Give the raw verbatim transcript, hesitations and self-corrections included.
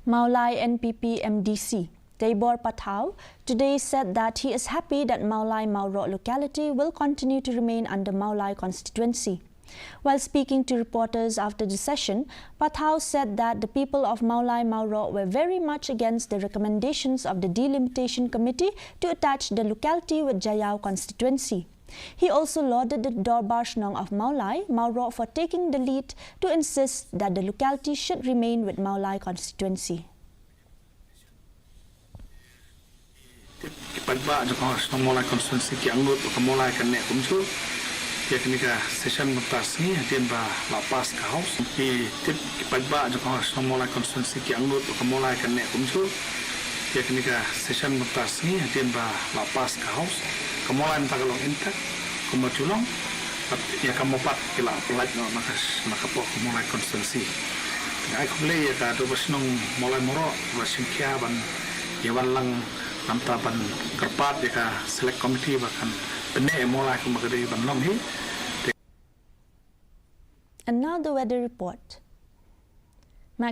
Mawlai N P P M D C Teibor Pathaw today said that he is happy that Mawlai Mawroh locality will continue to remain under Mawlai constituency. While speaking to reporters after the session, Pathaw said that the people of Mawlai Mawroh were very much against the recommendations of the Delimitation Committee to attach the locality with Jaïaw constituency. He also lauded the Dorbar Shnong of Mawlai Mawroh for taking the lead to insist that the locality should remain with Mawlai constituency. Tip ki paidbah jong ka shnong Mawlai constituency ki angnud ba ka Mawlai kan neh kumjuh ïa kane ka session mynta sngi hadien ba la pass ka House. Ki tip ki paidbah jong ka shnong Mawlai constituency ki angnud ba ka Mawlai kan neh kumjuh ïa kane ka session mynta sngi hadien ba la pass ka House. Ka Mawlai mynta ka long intact kumba ju long. Ïa ka Mawpat ki la pynlait noh na ka na ka pok Mawlai constituency. Ai khublei ïa ka Dorbar Shnong Mawlai Mawroh ba shim khia ban ïa wan lang namta ban kyrpad ïa ka select committee ba kan pynneh ïa Mawlai kumba ka dei ban long hi. And now the weather report.